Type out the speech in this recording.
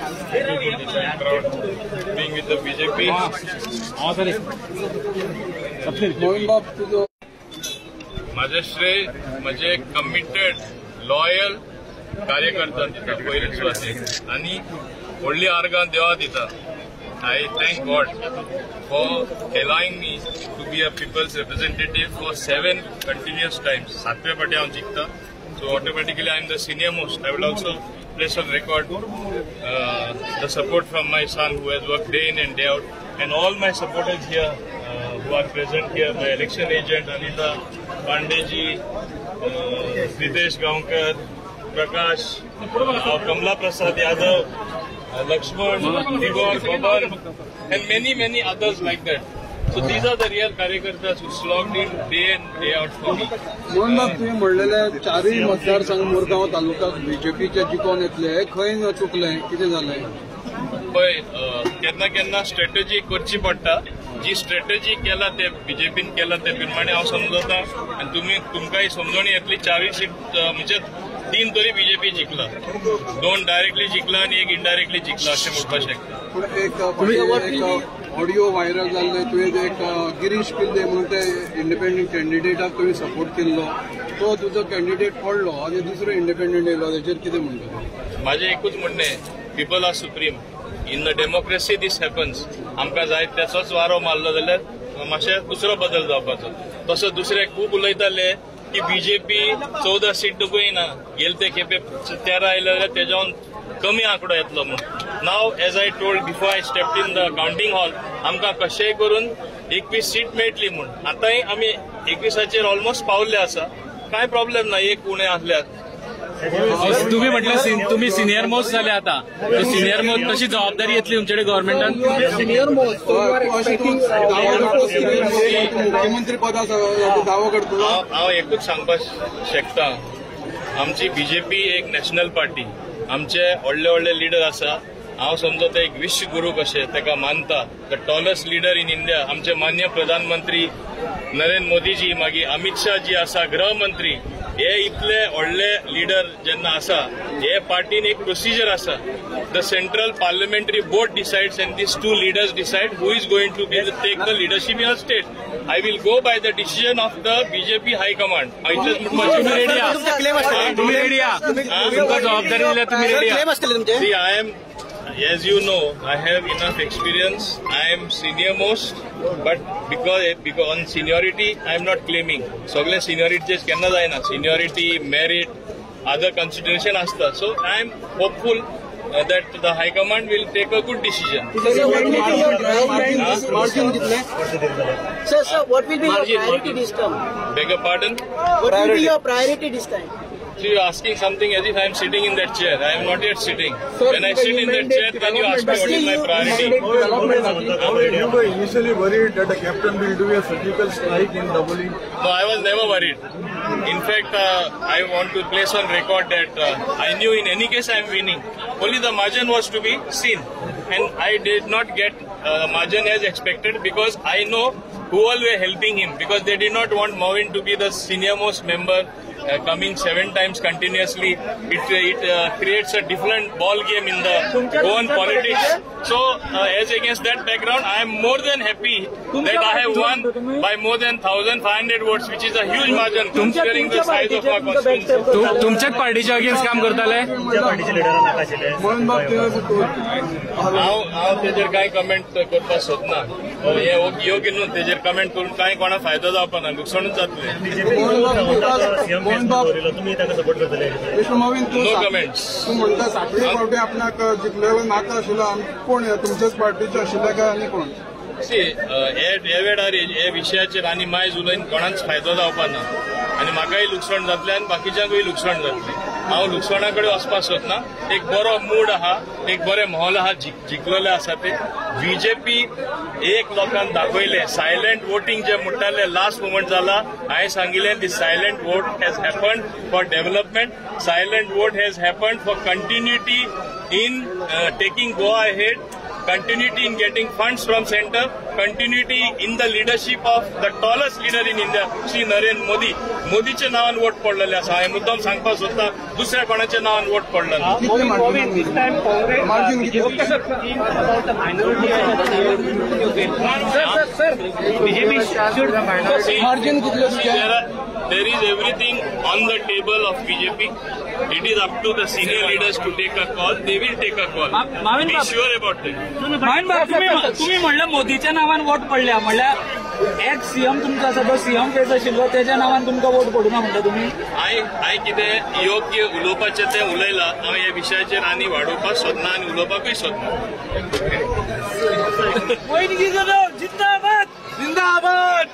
Happy to and proud being with the BJP. माझे श्रेय म्हजे कमिटेड लॉयल कार्यकर्ता दिता पयलीच सुवातेक आनी व्हडली आर्गां देवा दिता. I thank God for allowing me to be a people's representative for 7 continuous times. सातव्या फावटी हांव जिखता. So automatically I am the senior most. I will also place on record the support from my son who has worked day in and day out, and all my supporters here who are present here, my election agent Anita Pandeyji, Ritesh Gaonkar, Prakash, Kamla Prasad Yadav, Lakshman, Igor, Babar, and many, many others like that. So these are the real karyakartas who slogged in day in, day out for me. Mohan बाब, तुवें म्हणलेले चारूय मतदारसंघ मुरगांव तालुक्याक बीजेपीचे जिखोन येतले, खंय चुकले, कितें जालें? पळय, केन्ना केन्ना स्ट्रेटजी करची पडटा. जी स्ट्रेटजी केला ते बीजेपीन केला ते प्रमाणे हांव समजता आनी तुमी तुमकांय समजणी येतली. चारूय सीट म्हणजे 3 तरी बीजेपी जिखला, 2 डायरेक्टली जिखला आनी 1 इनडायरेक्टली जिखला अशें म्हणपाक शकता. पूण एक ऑडिओ व्हायरल जाल्ले, तुवें एक गिरीश पिल्ले म्हणून ते इंडिपेंडंट कॅन्डिडेटाक तुवें सपोर्ट केल्लो, तो तुजो कॅन्डिडेट पडलो आनी दुसरो इंडिपेंडंट येयलो, तेचेर कितें म्हणटा? म्हाजें एकूच म्हणणें, people are supreme. In the democracy this happens. आमकां जाय तेचोच वारो मारलो जाल्यार मातशें दुसरो बदल जावपाचो. तसो दुसरे खूब उलयताले की बीजेपी 14 सीट ना, गेले ते खेपे 13 आयले जाल्यार तेज्यावन कमी आंकडो येतलो म्हूण. Now as I told before I stepped in the counting hall, आमकां कशेंय करून 21 सीट मेळटली म्हूण. आतांय आमी 21 ऑलमोस्ट पावल्ले आसा, कांय प्रॉब्लेम ना, एक उणें आसल्यार. तुम्ही म्हटलं तुम्ही सिनियर मोस्ट झाले, आता सिनियर मोस्ट तशी जबाबदारी येतली तुमच्याकडे गव्हर्नमेंटान? सिनियर मोस्ट मुख्यमंत्री पदा दावो करतलो. हांव एकूच सांगपाक शकता, आमची बीजेपी एक नॅशनल पार्टी, आमचे व्हडले व्हडले लिडर आसा. हांव समजता एक विश्वगुरू कशें ताका मानता, the tallest leader in India आमचे मान्य प्रधानमंत्री नरेंद्र मोदीजी, मागीर अमित शाह जी आसा गृहमंत्री, हे इतले व्हडले लिडर जेन्ना आसा, हे पार्टीन एक प्रोसिजर आसा. The central parliamentary board decides and these 2 leaders decide who is going to be take the leadership in a state. I will go by the decision of the BJP high command. इतलेंच म्हणपाचें. तुमी ready आहा? तुमकां जबाबदारी दिल्या, तुमी ready आहा? See, I am, as you know, I have enough experience. I am senior most, but because on seniority, I am not claiming. सगळे seniority केन्ना जायना, seniority, merit, other consideration आसता. So I am hopeful that the high command will take a good decision. Sir, sir, what will be your priority this time? Beg your pardon? What will be your priority this time? So you are asking something as if I am sitting in that chair. I am not yet sitting. Sir, when I sit in that chair, then you ask me what is my priority. You were initially worried that the captain will do a surgical strike in Dabolim. No, I was never worried. In fact, I want to place on record that I knew in any case I am winning. Only the margin was to be seen. And I did not get margin as expected because I know who all were helping him, because they did not want Mauvin to be the senior most member coming 7 times continuously. It creates a different ball game in the Goan politics. So as against that background, I am more than happy that I have won by more than 1,500 votes, which is a huge margin considering the size of our constituency. तुमच्याच पार्टीच्या against काम करताले? हांव तेजेर कांय comment करपाक सोदना, हे योग्य न्हू. तेजेर कमेंट करून कांय कोणाक फायदो जावपा ना, लुकसाणूच जातलें. No comments. तूं म्हणटा सातवे फावटी आपणाक जिखलेलो नाका आशिल्लो, कोण तुमच्याच पार्टीचे आशिल्ले काय आनी कोण? सी, हे वेळार हे विशयाचेर आनी मायज उलोवन कोणाच फायदो जावपा ना, आनी म्हाकाय लुकसाण जातलें आनी बाकीच्यांकूय लुकसाण जातलें. हांव लुकसाणा कडेन वचपाक सोदना. एक बरो मूड आहा, एक बरें माहोल आहा, जिखलेले आसा ते. बीजेपी एक लोकांक दाखयलें सायलंट वोटींग जे म्हणटाले लास्ट मुवमेंट जाला. हांवें सांगिल्लें the silent vote has happened for development, silent vote has happened for continuity in taking Goa ahead. Continuity in getting funds from centre, continuity in the leadership of the tallest leader in India, Shri Narendra Modi. मोदीच्या नावान vote पडलेले आसा. हांवें मुद्दम सांगपाक सोदता, दुसऱ्या कोणाच्या नावान वोट पडलें ना. There is everything on the table of BJP. It is up to the senior leaders to take a call. They will take a call. Be sure about it. तुम्ही म्हणलं मोदीच्या नावान वोट पडल्या, म्हणल्यार एक्स सीएम तुमचो आसा तो CM face आशिल्लो तेच्या नावान तुमकां वोट पडूना म्हणटा तुमी? हांवें कितें योग्य उलोवपाचें तें उलयलां. हांव ह्या विशयाचेर आनी वाडोवपाक सोदना आनी उलोवपाकूय सोदना. जिंदाबाद जिंदाबाद.